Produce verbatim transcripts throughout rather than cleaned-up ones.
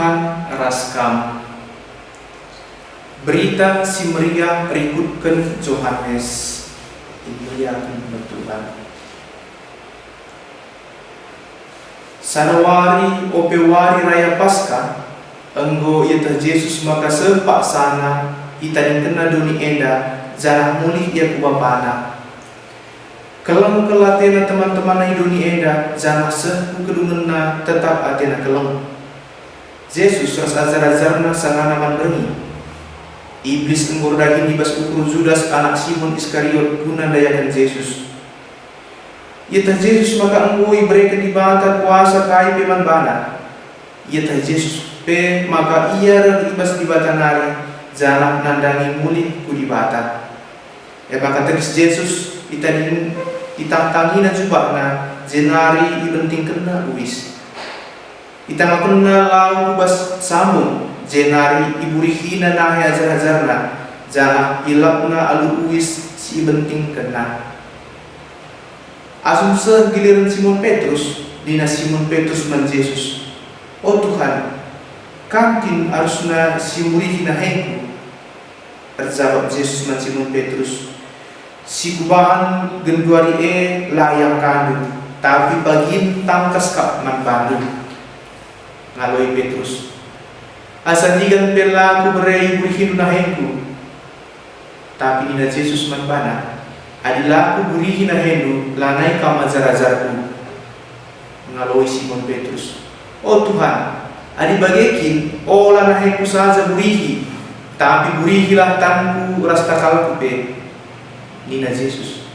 Tuhan ras kam. Berita Si Meriah rikutken Johanes. Dimuliaken Tuhan. Sada wari, ope wari raya Paskah, enggo ieteh Jesus maka seh paksana itadingkenna doni enda, janah mulih ia ku Bapana. Keleng kal atena teman-temanna i doni enda, janah seh ku kedungenna tetap atena keleng. Jesus ras ajar-ajarNa sangana man berngi. Iblis enggo erdahin i bas ukur Judas anak Simon Iskariot guna ndayaken Jesus. Ieteh Jesus maka enggo ibereken Dibata kuasa kai pe man bana. Ieteh Jesus pe maka ia reh i bas Dibata nari, janah nandangi mulih ku Dibata. E maka tedis Jesus, itading-, itangtangina jubahna, jenari ibentingkenna uis. Itamakenna lau ku bas sambung, jenari iburihina nahe ajar-ajarNa, janah ielapna alu uis si ibentingkenna. Asum seh giliren Simon Petrus, nina Simon Petrus man Jesus, "O Tuhan, Kam kin arusna si mburihi nahengku?" Erjabap Jesus man Simon Petrus, "Si Kubahan genduari e la iangkandu, tapi bagin tangkas kap man bandu." Ngaloi Petrus, "Asa ndigan pe la Kubere iburihindu nahengku." Tapi nina Jesus man bana, "Adi la Kuburihi nahendu, lanai kam ajar-ajarKu." Ngaloi Simon Petrus, "O Tuhan, adi bage kin, ola nahengku saja burihi, tapi burihilah tanku ras takalku pe." Nina Jesus,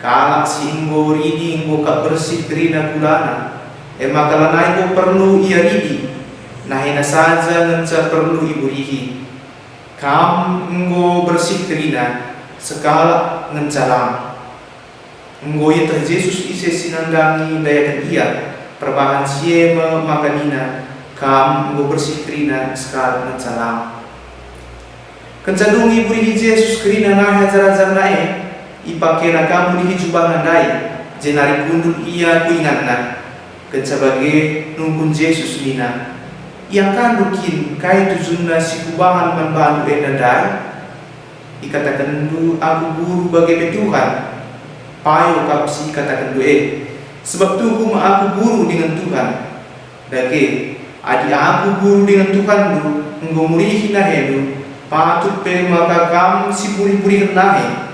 "Kalak si enggo ridi enggo kap bersih kerina kulana, e maka lanai enggo perlu ia ridi, nahena saja ngenca perlu iburihi. Kam enggo bersih kerina, sekalak ngenca lang." Enggo ieteh Jesus ise si nandangi ndayaken ia, perbahan si e me maka nina, "Kam enggo bersih kerina, sekalak ngenca lang." Kenca dung iburihi Jesus kerina nahe ajar-ajarNa e, ipakena ka mulihi jubahna ndai, jenari kundul ia ku inganna. Kenca bage nungkun Jesus nina, "Iangkandu kin kai tujunna si Kubahan man bandu enda ndai? Ikatakenndu Aku Guru bage pe Tuhan, payo kap si ikatakenndu e, sebab tuhu me Aku Guru dingen Tuhan. Dage, adi Aku Guru dingen Tuhanndu enggo murihi nahendu, patut pe maka kam si burih-burihen nahe.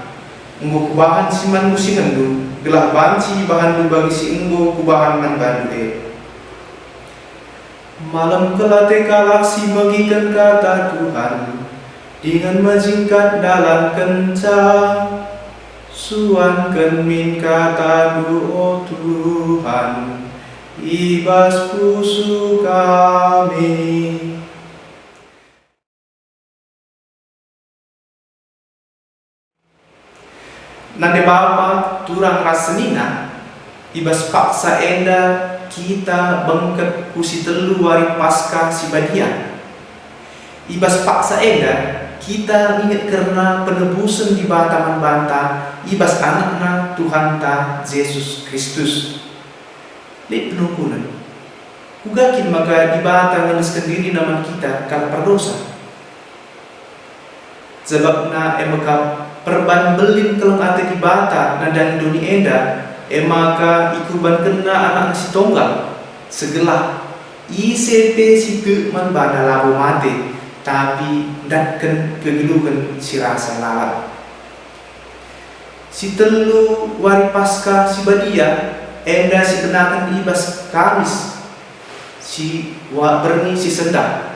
Enggo Kubahan si man musinenndu, gelah banci ibahanndu bagi si enggo Kubahan man bandu e." Malem kal ate kalak si megiken kata Tuhan, dingen mejingkat ndalankenca. Suanken min kataNdu, o Tuhan, i bas pusuh kami. Nande bapa, turang ras senina, i bas paksa enda kita bengket ku si telu wari Paskah si badia. I bas paksa enda, kita inget kerna penebusen Dibata man banta i bas AnakNa, Tuhanta Jesus Kristus. Lit penungkunen, kuga kin maka Dibata ngendesken diriNa man kita kalak perdosa? Sebabna e maka perban mbelin keleng ate Dibata nandangi doni enda, e maka ikurbankenNa AnakNa si tonggal, segelah ise pe si tek man baNa labo mate, tapi ndatken kegeluhen si rasa lalap. Si telu wari Paskah si badia enda sibenaken i bas Kamis si wa-, berngi si sendah.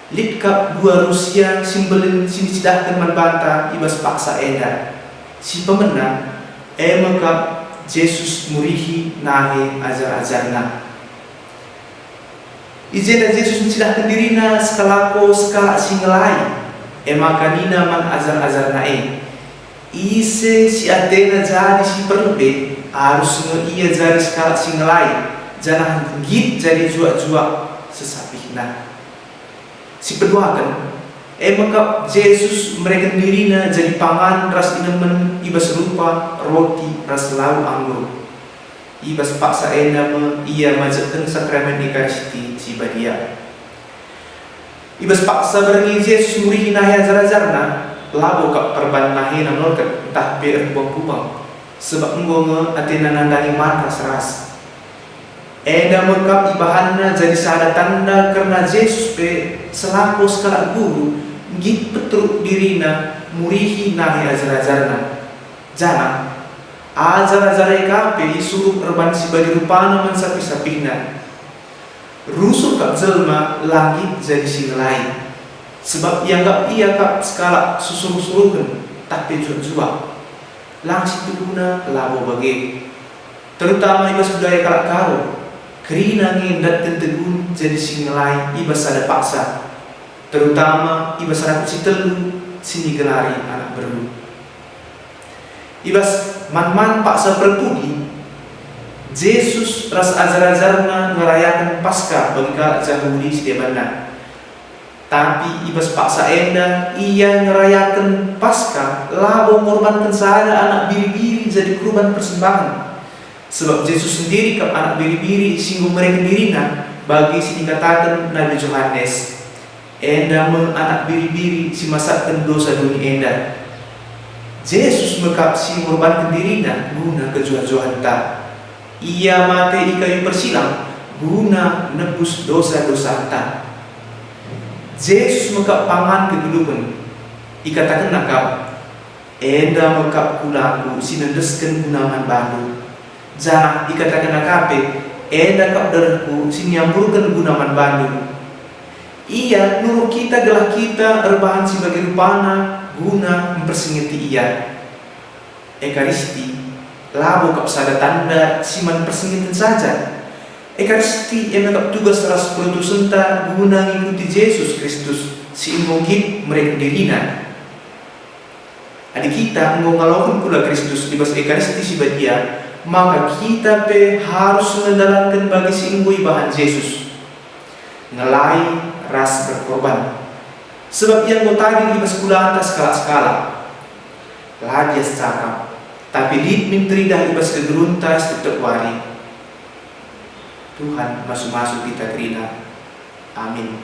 Lit kap dua rusia si mbelin si nicidahken man banta i bas paksa enda. Si pemena, e me kap Jesus murihi nahe ajar-ajarNa. I jenda Jesus ncidahken diriNa sekalako sekalak si ngelai, e maka nina man ajar-ajarNa e, "Ise si atena jadi si perlebe, arus nge ia jadi sekalak si ngelai, janah nggit jadi juak-juak sesapihna." Si peduaken, e me kap Jesus mereken diriNa jadi pangan ras inemen i bas rupa roti ras lau anggur. I bas paksa enda me Ia majekken sakramen Ekaristi si badia. I bas paksa berngi Jesus murihi nahe ajar-ajarNa, labo kap perban nahena melket ntah pe erkubang-kubang, sebab enggo nge atena nandangi man ras-ras. Enda me kap ibahanna jadi sada tanda kerna Jesus pe selaku sekalak guru nggit peteruk dirina murihi nahe ajar-ajarNa. Janah ajar-ajar e ka pe isuruh erban si bage rupana man sapih-sapihna. Rusur kap jelma la nggit jadi si ngelai, sebab ianggap ia kap sekalak susuruh-suruhen, tah pe juak-juak. Lang situhuna labo bage. Terutama i bas budaya kalak Karo, kerina nge ndatken tegun jadi si ngelai i bas sada paksa, terutama i bas rakut si telu si nigelari anak beru. I bas man-man paksa perpudi, Jesus ras ajar-ajarNa ngerayaken Paskah bagi kalak Jahudi si debanna. Tapi i bas paksa enda, Ia ngerayaken Paskah labo ngorbanken sada anak biri-biri jadi kurban persembahen. Sebab Jesus sendiri kap anak biri-biri si enggo mereken diriNa bagi si ikataken Nabi Johanes, "Enda me Anak Biri-biri si masapken dosa doni enda." Jesus me kap si ngorbanken diriNa guna kejuah-juahenta. Ia mate i kayu persilang guna nebus dosa-dosanta. Jesus me kap pangan kegeluhen. IkatakenNa kap, "Enda me kap kulaKu si nendesken guna man bandu." Janah ikatakenNa ka pe, "Enda kap darehKu si niamburken guna man bandu." Ia nurung kita gelah kita erbahan si bage rupana guna mpersingeti Ia. Ekaristi labo kap sada tanda si man persingeten saja. Ekaristi e me kap tugas ras perutusenta guna ngikuti Jesus Kristus si enggo nggit mereken diriNa. Adi kita enggo ngaloken kula Kristus i bas Ekaristi si Badia, maka kita pe harus ngendalanken bagi si enggo ibahan Jesus, ngelai ras berkorban. Sebab Ia enggo tading i bas kulanta sekalak-sekalak. La bias cakap, tapi lit min teridah i bas kegerunta sitep-tep wari. Tuhan masu-masu kita kerina. Amin.